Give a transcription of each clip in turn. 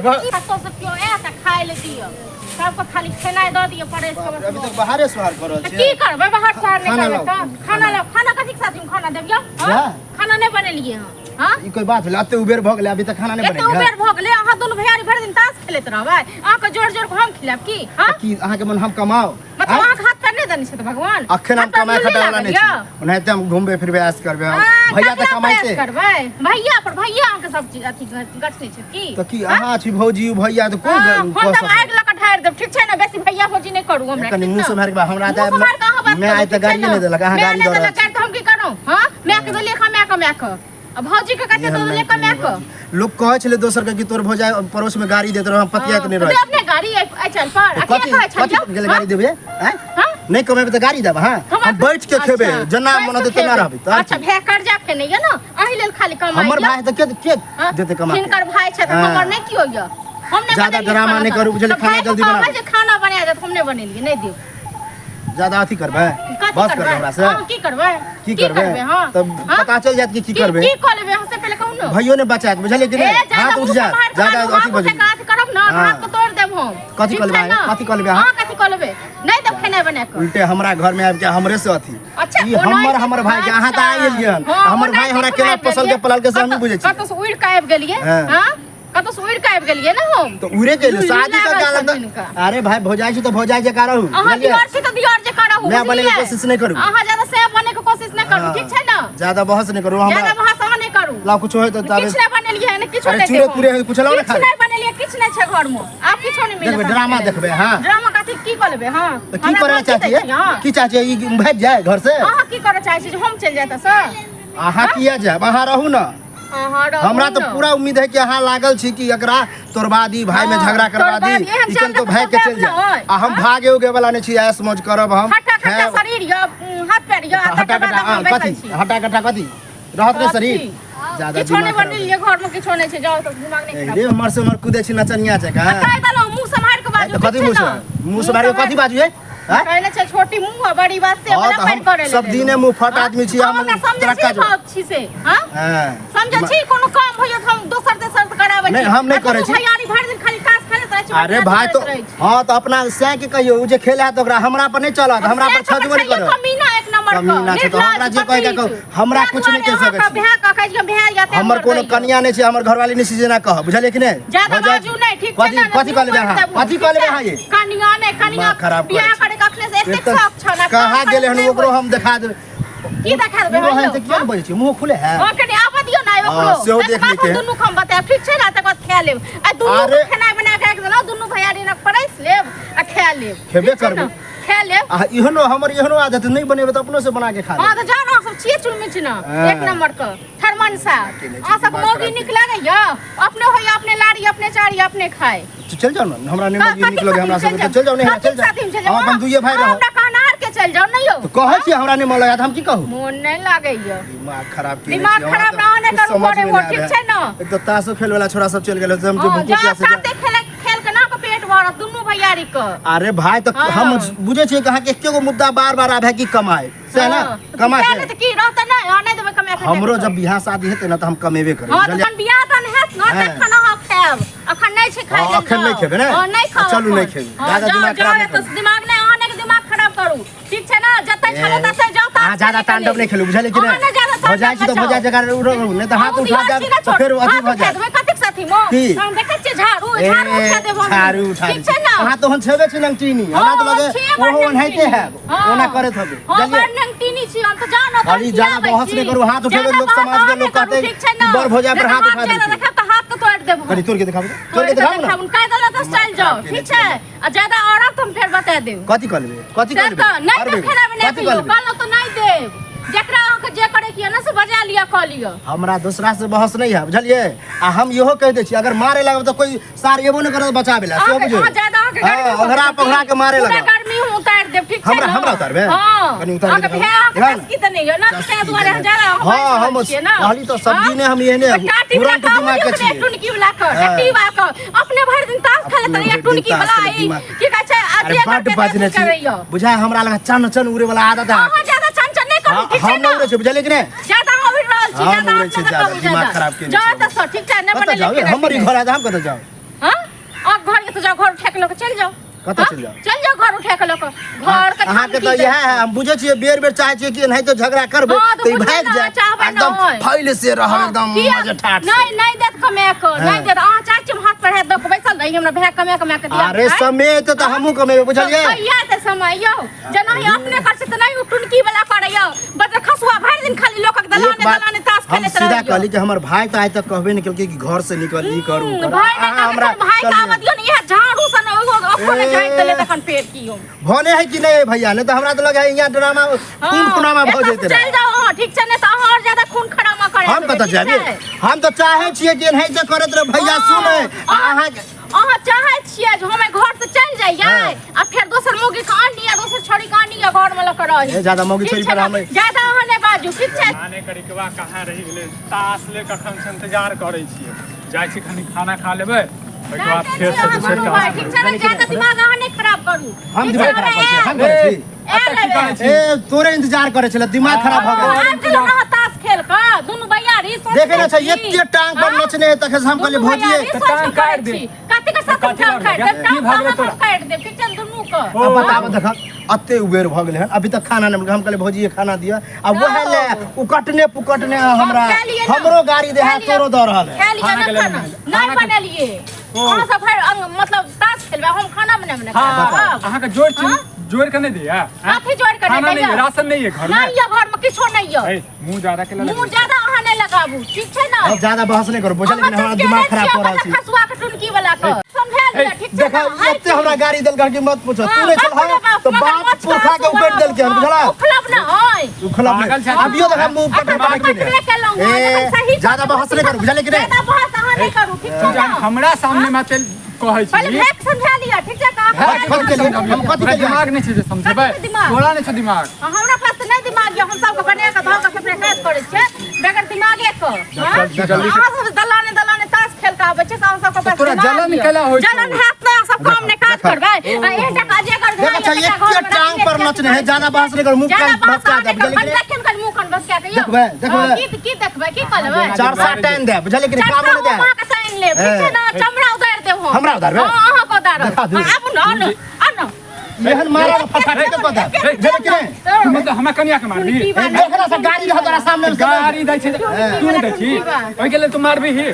कतौ से केओ आयत आ खाय लए दिअ सबके खाली खेनाइ दऽ दिअ परसि कऽ बस अभी तक बाहरे सुहार कर रहल तऽ छियै की करबै बाहर शहर नहि खाना करबै लाउ। तऽ खाना लाउ खाना कथीके साथ मे खाना देबियौ हँ? वएह। खाना नहि बनेलियै हँ हँ ई कोई बात भेलै एते उबेर भऽ गेलै अभी तक खाना नहि एते बनेलियै उबेर भऽ गेलै अहाँ दुनू भैयारी भरि दिन ताश खेलैत रहबै अहाँके जोर जोर के हम खिलायब की हँ की अहाँके मन हम कमाओ मतलब अहाँके हाथ पैर नहि देने छथि भगवान अखन हम हाथ पैर कमाए नहि खटाए वाला लागल नहि यऽ? छी ओनाहिते हम घुमबे फिरबे ऐश करबे हम हँ, भैया तऽ ककरा कमाइते प्रयास करबै भैया पर भैया अहाँके सब चीज अथी गछने छथि की तऽ की अहाँ छी भौजी भैया तऽ कोन हँ, हम कऽ तऽ सकैए? आगि लऽ कऽ ढारि देब ठीक छै ने बेसी भैया भौजी नहि करू हमरा कनि ठीक मुँह ने? सम्हारि कऽ हमरा मुँह तऽ सम्हारि कऽ अहाँ बात मैं करू, आइ तऽ ठीक छै गाड़िए ने? नहि देलक अहाँ मैं गाड़ी नहि दऽ रहल देलक गाड़ी तऽ हम की करू हँ मायके देलियै खा मायके मायके आ भौजी के कते दऽ देलियै कमा कऽ लोक कहै छलै दोसर के कि तोर भौजाई पड़ोस में गाड़ी देत रह हम पतियाइत नहि रहै देब ने गाड़ी एहि चल पर आ कथी के कहै छलियै कथी गेलै गाड़ी देबै आँय हाँ? नहि कमेबै तऽ गाड़ी देब हाँ हम बैठ के खेबै अच्छा, जेना बैठ मन के होतै तेना खेबै। रहबै तऽ अच्छा भाय कर्जा खेने ये ना एहि लेल खाली कमाइ हमर यऽ। भाय तऽ के के हाँ? देतै कमा के? हिनकर भाय छै तऽ हाँ। हमर नहि कियो यऽ हम नहि ज्यादा बनेलियै ड्रामा खाना नहि करू, बुझलियै, तऽ खाना भायके जल्दी कहबै बनाउ। जे खाना बना देत हम नहि बनेलियै नहि देब ज्यादा अथी करबै कथी बस करबै करबै हमरा से अहाँ की करबै की करबै हाँ तब हाँ? पता चलि जायत कि की करबै की कऽ लेबै अहाँ से पहिले कहू ने भैयो ने बचायत बुझलियै कि ए, नहि ज्यादा हाथ उठ मुँह जायत सम्हारि कऽ ज्यादा बाजू, अथी हाथ भऽ उठा कऽ हाथ करब ने हाँ। हाथ के तोड़ि देब हम कथी ठीक कऽ लेबै छै ने? अहाँ? कथी कऽ लेबै अहाँ? अहाँ कथी कऽ लेबै नहि देब खेनाइ बना कऽ उल्टे हमरा घर में आबि के हमरे से अथी अच्छा ई हमर हमर भाई के अहाँ तऽ आइ गेलियै हन हमर भाई हमरा केना पोसल के पलल के से हमही बुझै छी कतौ से उड़ि कऽ आबि गेलियै हाँ। हाँ कतौ से उड़ि कऽ आबि गेलियै ने हम तऽ उड़े के लुल्लू शादी का लागल गाल छथिन हिनका। अरे भाई भौजाई छी तऽ भौजाई जकाँ रहू अहाँ बुझलियै दियर छी तऽ दियर जे करहु मैं बने के बुझलियै? कोशिश नहि करू। अहाँ ज्यादा से बने के कोशिश नहि करू ठीक छै ने ज्यादा बहस नहि करू ज्यादा हमरा बहस अहाँ नहि करू लाउ कुछो है तऽ ताबे किछु नहि बनेलियै हन किछु अरे नहि चूरे देब हम। तूरे है, कुछ लाउ ने किछु खाली। नहि बनेलियै किछु नहि छै घर में आब किछो नहि मिलत देखबै, ड्रामा देखबै, हाँ। ड्रामा कथी की कऽ लेबै हाँ तऽ की हमरा करऽ धमकी दै चाहै छियै छी, हाँ। की चाहै छियै ई भागि जाय घर से अहाँ की करऽ चाहै छी जे हम चलि जाय तऽ सर अहाँ किया जायब अहाँ रहू ने अहाँ रहू हमरा तऽ ने। पूरा उम्मीद है कि अहाँ लागल छी कि एकरा तोड़बा दी भाई में हाँ, झगड़ा करवा दी तोड़बा दी, एहन ई चल तो चल भाग के तऽ चल जाए नहि। आ हम भागे उगे वाला नहीं छी ऐश मौज करब हम हटा खटा खायब। शरीर यऽ हाथ पैर यऽ आ हटा तकर बाद कटा हम हाँ, बैसल कथी छी हटा कटा कथी रहत ने कथी? शरीर ज्यादा किछो नहि दिमाग खराब बनेलियै घर में किछो नहि छै जाउ तऽ दिमाग नहि ए खराब रे हमर से हमर कूदे छी नचनिया जकाँ कहि देलहुँ मुँह सम्हारि कऽ बाजू कथी ठीक मुँह छै से ने? मुँह से बाहर कथी बाजू है आँय? कहने छै छोटी मुँह आ बड़ी बात से हाँ, बड़ा तऽ हम पैर करे सब दिने मुँह फट आदमी छी, हम हम ओकरा समझै तरक्का छी जो। भाव छी से हाँ हाँ। समझै छी कोनो काम होइए तऽ हम दोसर तेसर से कराबै नहि, छी हम नहि आ करै दुनू छी। भैयारी भरि दिन खाली काज खेलैत रहै छी अरे बदमाशी भाई तो करैत रहै छी। हाँ तो अपना सैं के कहियो उ जे खेले है तो ओकरा हमरा पर नहीं चलत हमरा पर से छजबो नहीं छैहे करत कमीना एक नंबर के कमीना छै तऽ हमरा जे कहै के कहू, हमरा कुछ नहि कहि सकै छी। भए के कहै छी भए जाते हमर कोनो कनिया नहीं छै हमर घरवाली नहीं छै जेना कह बुझलियै कि नहीं ज्यादा भऽ जायत। बाजू नहीं ठीक छै कथी ना कथी कहले अहाँ कथी कहले अहाँ ये कनिया नहीं कनिया दिमाग खराब करै बियाह छै। करे के अखने से एतेक एतऽ शौक छ ना कहाँ गेलै हन ओकरो हम देखा देबै की देखा देबै मुँह हन है तऽ किया ने बजै छी मुँह खुले है हां कनि आबऽ दियौ ना ओकरो हाँ, सेहो तकर देख बाद लेते हम हैं। दुनू के हम बतायब ठीक छै ना तकर बाद खा लेब आ दुनू अरे- के खेनाइ बना के राखि देलहुँ दुनू भैयारी ने परसि लेब आ खा लेब खेबे ठीक छै करबै। ने? खा लेब आ इहनो हमर इहनो आदत नहि बनेबै तऽ अपनो से बना के खा हाँ लेब तऽ जाउ ने अहाँ सब छियै चुनमुच ने हाँ। एक नंबर के थरमनसा के नहि छै, अहाँ सबके दिमाग मौगी खराब नीक लागैया अपने होइया अपने लाड़ी अपने चारी अपने खाय तो चल जाओ ना हमरा नहीं मौगी कथी नीक लगे हमरा साथीमे सबके तो चल जाओ नहीं कथी चल जाओ साथीमे चलि जाउ? हम अपन दुइये भाई अहाँ रहो हमरा कहनार के चलि जाउ नहि यौ तो कहै छी हमरा नहीं मन लगा तऽ हम की कहू मोन नहि लागैया दिमाग खराब केने दिमाग छी, हमरा खराब तऽ ना ने कुछ करू समझ भोरे में भोर, नहि ठीक आबै। छै ने? एक तऽ ताशो खेल वाला छोरा सब चलि गेल हम जे हाँ, भूखो जा प्यासे जा- साथे खेल खेल के ना के पेट भरत दुनू भैयारी के अरे भाई तो हाँ। हम बुझे छियै कि अहाँके एके गो मुद्दा बार बार आबे कि कमाए से ना हाँ, कमा सएह के ने तऽ की रहतै नहि हाँ, नहि देबै कमा के हमरो जब बियाह शादी हेतै ना तऽ हम कमेबे करबै हाँ बुझलियै तखन बियाह दान हैत ने हाँ। तखन अहाँ खायब अखन नहि छै खाय हाँ, लेल अखन नहि जाउ। खेबै ने? हाँ, नहि खाउ चलू, नहि अखन। खेबै। हाँ, ज्यादा जाउ, दिमाग जाउ, खराब नहि एतऽ करू। दिमाग नहि अहाँ नहि दिमाग खराब करू ठीक छै ने जतऽ छलो ततऽ जाउ तऽ अहाँ ज्यादा तांडव नहि खेलू बुझलियै कि अहाँ नहि ज्यादा भऽ जाइ छी तऽ भऽ जाइ जगह रहू नहि तऽ हाथ उठा जायब तऽ फेर अथी भऽ जायत कतेक साथी मो की? हम देखै छियै झाड़ू ए, झाड़ू उठा देब हम झाड़ू उठा ठीक छै ने अहाँ तोहन छेबे छी नंगटीनी हमरा तऽ हाँ, लगे छियै बड़ ओहो ओनाहिते नंगटीनी। हैब हाँ। ओना करैत हेबै हाँ, बुझलियै बड़ नंगटीनी छी हम तऽ जाउ ने खाली ज्यादा बहस नहि करू, हाथ उठेबै, लोक समाज के लोक कहतै ठीक छै ने कि बड़ भौजाइ पर हाथ उठा ज्यादा देलकै। देखब तऽ हाथ के तोड़ि देब हम। कनि तोड़ के देखाबू तोड़ के तोड़ि के देखाबू ने देखाबू कहि देलहुँ तऽ चलि जाउ खराब ठीक छै आ ज्यादा औरब तऽ हम फेर बता देब कथी कऽ लेबै कथी कऽ से लेबै तऽ नहि करबै? तऽ खेनाइ बना कथी दियौ कऽ लेबै कहलहुँ तऽ नहि देब जकरा अहाँके जे करे के यऽ ने से बजा लिअ कऽ लिअ हमरा दोसरा से बहस नहीं है बुझलियै आ हम इहो कहि दै छी अगर मारे लागब तऽ कोई सार एबो नहि करत बचाबै लए सेहो अहाँके- बुझियौ अहाँ ज्यादा अहाँके हाँ, गर्मी भऽ ओघरा गेल पघरा के मारे पूरा लागब गर्मी हम उतारि देब ठीक छै हमरा- ने? हमरा उतारबै? हाँ कनि उतारि अहाँके के भैया अहाँके देखाउ। चस्की तऽ नहि यऽ ने ताहि दुआरे हम ज्यादा हम हाँ, बाजि हम रहल छियै ने कहली तऽ सब्जी हाँ? ने हम एहने तऽ टाटी वाला तुरंत खाउ दिमाग के ने, छियै। टुनकी वाला के हाँ। टट्टी वाला के अपने भरि दिन ताश खेलैत अपने रहैया भरि दिन टुनकी ताश वाला खेलैत ई दिमाग। की कहै छै अरे अथिए बड्ड करके बजने अथी छी करैया बुझाय हमरा लगा चन चन उड़े वाला आदत है अहाँ ज्यादा चंचल नहि करू हाँ, ठीक छै हम ने नहि उड़ै छी बुझलियै कि नहि ज्यादा अहाँ उड़ि रहल छी हम ज्यादा उड़ै छी अपना ज्यादा, करू दिमाग खराब केने जाउ छी तऽ सर ठीक छै नहि कतऽ बनेलियै जाउ खेनाइ हमर ई पिनाइ। घर है तऽ हम कतऽ जाउ हाँ? जाओ घर उठा के लऽ के चलि जाओ। कतऽ हाँ? चलि जाउ? चलि जाओ घर उठा के लऽ के घर के अहाँके धमकी तऽ दे। इएह है, हम बुझै छियै बेर बेर चाहै छियै कि एनाहिते झगड़ा करबै हाँ, तऽ तऽ ई बुझबै भागि ने, जाय चाहबै एकदम नहि। फैल से रहब हाँ, एकदम किया? मजे ठाठ से। नहीं नहीं देत कमे के हाँ। नहीं देत। अहाँ चाहै छी हम हाथ पर हाथ दऽ के बैसल रही, हमरा भाय कमे कमे के दिया। अरे समय एतै तऽ हमहूँ कमेबै, बुझलियै? कहिया एतै समय यौ? जेना ही अपने कर छै तऽ नहीं ओ टुनकी वाला करे यौ, बजर खसुआ भरि दिन खाली लोकक एक दलाने बात दलाने ताश हम खेलैत सीधा रहैया। कहली कि हमर भाई तऽ आइ तक कहबे नहि केलकै कि घर से निकल, ई करू उ करू। भाई नहि अहाँ कहलकै, भाई के चलियै। आबऽ दियौ ने, इएह झाड़ू सन ओकरो नहि झाड़ि देलै तखन फेर की यौ। भने है कि नहीं भैया, नहीं तो हमरा तो लगे है यहाँ ड्रामा खून खुनामा भऽ एतऽ से जेतै। चलि जाउ अहाँ, ठीक छै? नहि तऽ अहाँ आओर ज्यादा खून खरामा करैत हम हेबै, कतऽ ठीक जाबे? छै? हम तऽ चाहै छियै कि एनाहिते करैत रह भैया। हाँ, सुनै आ अहाँ अहाँ चाहै छियै जे हम एहि घर से चलि जइयै हाँ। आ फेर दोसर मौगी के आनी आ दोसर छोरी के आनी आ घर में लऽ के रही। ए, ज्यादा मौगी ठीक छोरी छै पर ने? हम ज्यादा अहाँ नहि बाजू, ठीक छै? खाने करिकवा कहाँ रहि गेलै? ताश ले कखन से इंतजार करै छियै। जाइ छी, कनि खाना खा लेबै, ओहिके बाद नहि फेर छी से अहाँ दोसर दुनू ताश भाई, ठीक छै ने? ज्यादा दिमाग अहाँ नहि खराब करू। हम ठीक छै, दिमाग खराब हमरा करै छियै? हम आयल। करै छी? आयल एतऽ की करै छी? ए, तोरे इंतजार करै छलै, दिमाग खराब भऽ गेल। आबि गेलहुँ अहाँ ताश खेल कऽ दुनू भैयारी सोच देखे ने छै छी। एते टांग पर हाँ? नचने है तखन से हम कहलियै दुनू भौजी भैयारी तऽ सोच टांग कऽ काटि करै दे। छी। कथी के साथ कथी टांग लऽ काटि गेलै? देब? की टांग भऽ गेलै अहाँ तोरा? काटि देब, ठीक छै ने, दुनू के। अब बताब, देख अते उबेर भऽ गेलै हन, अभी तक खाना नहि मिलल। हम कहलियै भौजी खाना दिअ, आ वएह ले उकटने पुकटने हमरा हम खा लियै ने। हमरो गाड़ी दे है, खा लियै। तोरो दऽ रहल है। खा लियै खाना ने के लेल खाना। बनेलियै। नहि खाना के- बनेलियै। ओ। अहाँ सब भरि अंग मतलब ताश खेलबै, हम खाना बनेबै ने। हाँ, खायब। अहाँके जोड़ छी हाँ? जोड़ के नहीं दिया? कथी जोड़ के खाना नहि नहीं है, दैया? राशन नहीं है घर में? नहीं यऽ घर में, किछो नहीं यऽ। ए, मुंह ज्यादा के मुँह ज्यादा अहाँ नहीं लगाबू, ठीक छै ने? अब ज्यादा बहस नहीं करू, बुझलियै? अहाँ हमरा चस्के दिमाग नहि खराब छियै, कऽ रहल छी। खसुआ के टुनकी वाला के समझा दिअ, ठीक छै देखा ने? एते हमरा गाड़ी देलक कि मत पूछो। तू हाँ, नहीं छल बाप रे बाप, तो मगर बाप मत पुरखा के खासु उपेट देलकै हन, हाँ, बुझला? उखलब ने होय। उखलब पागल नहीं छै। अभियो देखा मुंह अखन पकड़ हम पकड़ के पकड़े केलहुँ हँ, जखन सही ए, ज्यादा बहस नहीं करू, बुझलियै कि नहीं? ज्यादा बहस अहाँ नहीं करू, ठीक छै ने? हमरा सामने में ते कहै छी। पहिले भेक समझा लिअ, ठीक छै? कहाँ भाय के कथी के लिए? समझाबी? हम कथी के तोरा लिए? दिमाग नहि छै जे समझेबै? कथी के दिमाग? तोरा नहि छौ दिमाग। हाँ, हमरा पास तऽ नहि दिमाग यऽ, हम सबके बना कऽ धऽ कऽ सबके काज करै छियै बगैर दिमागे के। हाँ? जल्दी से- अहाँ सब दलाने दलाने ताश खेल कऽ आबै छियै, से अहाँ सबके पास तोरा दिमाग जलन यऽ। केला होइ छौ? जलन हैत ने, अहाँ सब काम नहि काज करबै आ एकटा काजे कर देखै छै एते टांग पर नचने है, ज्यादा बहस नहीं करू, मुंह ज्यादा कान बहस भसका अहाँ दे, नहि करू। बुझलियै कि नहीं? देखियौ ने कनि मुँह कान भसका कऽ यौ। देखबै, देखबै। हाँ, की की देखबै, की कहबै? चार सात टाइम दे, बुझलियै कि नहीं? काम चमड़ा नहीं दे। अहाँके साइन लेब, ठीक छै ने? चमड़ा उतारि देब हम। हमरा उतारबै? हाँ, अहाँके उतारब। देखा दू। हाँ, आबू ने, आउ ने, आउ ने। एहन मारा ने फटाफट के पता, बुझलियै कि नहीं? तू मतलब हमरा कनिया के मारबी? ए, देखना से गाड़ी रह तोरा सामने में से। गाड़ी दै छै तू नहि दै छी, ओहि के लेल तू मारबी ही?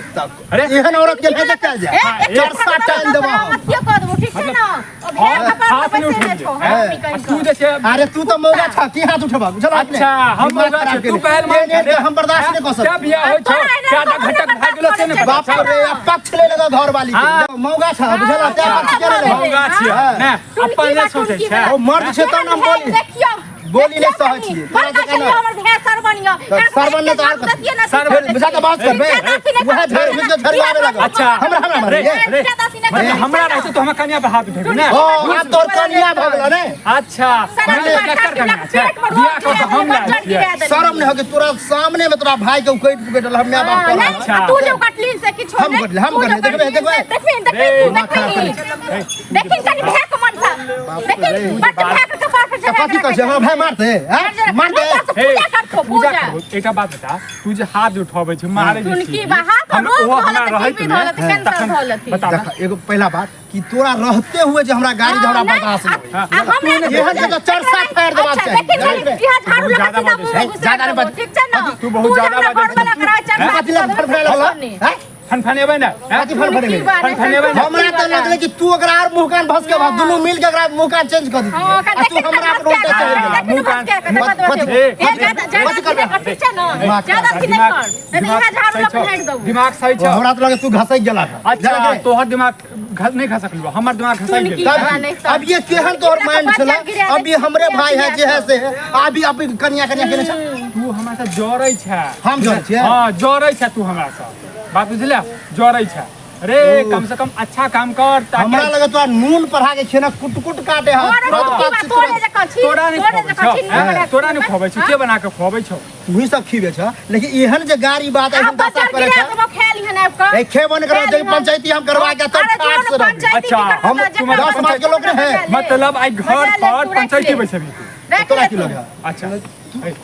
अरे एहन औरत के नहीं देखल जाए। ए, चार सात टाइम देबो हम। अथियो कऽ देबो, ठीक छै ने? ओ भेड़ कपार हाथ पर नहि बैसे उठेलियै। नहि छौ, हरामी आ कहीं तू के। जे छै अरे तू तो मौगा छ, की हाथ उठेबा, बुझल अपने? अच्छा, हम दिमाग मौगा खराब छी, तू केने। पहलवान एहन एहन छे। के हम बर्दाश्त नहीं कऽ क्या सकब। बियाह होइ छौ? तोरा एना क्या कखनो घटक भए गेलो से नहि बाप पता छौ? रे, आ पक्ष ले लगा घर वाली के। हाँ। मौगा छ, बुझल? ते पक्ष के ले। मौगा छियै हाँ। ने, अपन नहि सोचै छै। ओ मर्द छै तब ने हम बोली। देखियौ, बोली नहि देखियौ सहै कनी। छियै। तोरा बड़का जकाँ छलियै, हमर भैया सरवन यऽ। तऽ सरवन नहि तऽ आर कथी? देखियौ ने, सरवन। बुझा तऽ बहस करबै, उएह झड़ बुझ के झड़ियाबे लागल। अच्छा। हमरा हमरा रे, मारबियै? रे, ज्यादा अथी नहि मतलब करू। हमरा रहतै तो हमरा कनिया पर हाथ उठेबी ने? ओ आब तोर कनिया भऽ गेल ने। अच्छा, सारा मतलब दिमाग केकर काटि कनिया लेलक, छै? पेट मे रोग बियाह कऽ गिरा तऽ हम देलक, लायल बच्चा छियै। गिरा देलक। शरम नहि हो कि तोरा सामने में तोरा भाई के उकैट पुकैट हम my बाप हाँ, नहीं, अच्छा। आ तू जो कटली से किछो हम नहीं। कटली, हम तू जो कटली, देखबै, कटली से- देखबै। देखबही, देखबही, रे, तू दिमाग खराब देखबही। करै देखी कनि भैया के मन सँ। देखी, बड्ड भैया के कपार पर तऽ चढ़ा कथी के कहै छै? हमरा भाई मारते हैं? मारते? नहि, तऽ हे, पूजा करतो, पूजा पूजा। करबो। एकटा बात बता, तू जे हाथ उठाबै छै, मारै जे टुनकी छी, बा, हाथ हम- रोग ओहो धऽ हमरा लेतै, रहैत टीबी ने, धऽ लेतै, कैंसर तखन धऽ लेतै। बता देख, एगो पहिला बात कि तोरा रहते हुए जे हमरा गाड़ी हमरा हाँ, नहीं, बर्दाश्त नहीं होई। आ हमरा एहन के तऽ चार सात फायर देबाक अच्छा, चाही। देखी खाली, इहा झाड़ू बहुत लगा ज्यादा सीधा बाजै मुँह में छै। घुसा ज्यादा देबो, नहि बाजै। ठीक छै ने? तू बहुत जे ज्यादा हमरा बाजै घर वाला छै। कराय चार हैं? सात कथी लए फड़फड़ाय लगल? सुनी। हैं? फनफनेबै ने, हैं? कथी फनफनेबै? की बात है? फनफनेबै ने? हमरा तऽ लगलै कि तू ओकरा आर मुँह कान भसके भा दुनू मिल के ओकरा मुँह कान चेंज कऽ हाँ, देतियै आ तू देखी हमरा खाली पर उल्टा भसका चढ़ि के, गेला। देखी मुँह कान- भसका के, देखा कथी- देबो। ए, ए, ज्यादा- ज्यादा कथी अथी नहि कर, ठीक छै ने? दिमाग ज्यादा अथी नहि कर। नहीं तऽ इहा झाड़ू सही लऽ के छौ। झाड़ि देबो। दिमाग सही छौ। हमरा तऽ लगै तू घसकि गेला। अच्छा, तोहर दिमाग नहीं घसकलू, हमर दिमाग घसक टुनकी गेल। बा। तब नहीं तऽ- अब ये केहन तोहर माइंड छला? बच्चा अब ये हमरे भाई है जे है से है, अभी अभी कनिया कनिया केने छ। तू हमरा से जरै छै। हम जरै छियै? हाँ, जरै छै तू हमरा से, बात बुझले? जरै छै रे। कम से कम अच्छा काम कर ताकि हमरा लगे तोरा नून पढ़ा के खेना कुट कुट काटे है। तोरे तुरंत की बात, बातचीत तोरे तुरंत। जकाँ छी, तोरा नहीं तोरे खुआबै जकाँ छौ, छी, हैं? नून तोरा नहीं खुआबै छौ, के बना के खुआबै छौ? तू ही सब खीबे छ, लेकिन एहन जे गाड़ी बात आ एहन दशा बच्चा करे गिरा छ। देबो, खेल लिहन आबि कऽ। ए, खेबो नहि करब, खेल जे लिहन। पंचायती हम करवा के तब अरे ठाठ जो से ने रहबे। पंचायती अच्छा, की करबो हम तऽ जेकरा दस समाज के लोग रहे। बजा ले। मतलब आई घर बजा ले, पर तू राखि पंचायती ले। बैसेबी तू? राखि तोरा ले की तू। लगे? अच्छा, ए,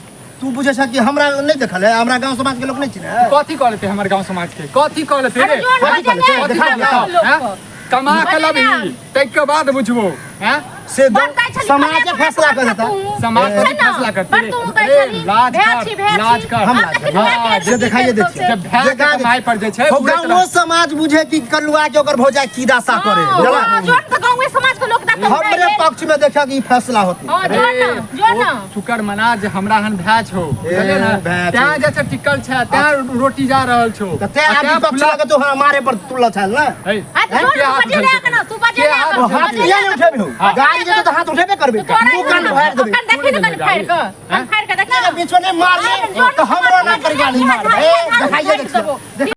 तू बुझे छ कि हमरा नहीं देखल है? हमरा गांव समाज के लोग नहीं चिन्हे? कथी कह लेते हमर गांव समाज के? कथी कह लेते अरे रे? जोन कथी बजा कहले? ले, देखा देखा दिया। लोग हैं? को। कमा के बने ना। लबही ताहि के बाद बुझबो हैं से बड़ कहै छली, समाज कने फैसला कने कर देता तू। समाज छै कथी ना? फैसला करतै? बड़ तू कहै ए, छली, लाज भए कर, छी, भए लाज छी। कर। हम आब लाज देखी कर। भए के जे देखाइए की देखिए। जब भए के देखा दे। कमाई पर जे छै हो पूरे गाँवो तरह- समाज बुझे कि कलुआ के ओकर भौजाई की दशा करे हाँ, बुझला? हाँ, जोन तऽ गाँवे समाज के लोक दशा हमरे पक्ष में देखा कि ई फैसला होते हाँ, जो ना, जो ओ ना। शुक्र मना जे हमरा हन भाय छौ ए, बुझलियै ने भाय छौ। तैं जे छै टिकल छै तैं रोटी जा रहल छौ तऽ तें आ आदमी तैं पक्ष फुला- लगे तो हमारे पर तुल्ला छल ना है, हाँ, तऽ के जो ना, हाथ तू बजे उठेलकै? ले ना, तू बजे के ले हाथ ना, ओ हाथ बजे किया ले नहीं ना। उठेबे हो हाँ। गाड़ी जेतौ तऽ हाथ उठेबे करबे तोरा मुँह कान फाड़ि देबे अखन देखी ने कनि फाड़ि कऽ, कनि फाड़ि कऽ देखी बीच में नहीं मारले जोर तऽ हमरो ना कर गाली मारबे हाथ देखाइए फाड़ि देखिए देबो।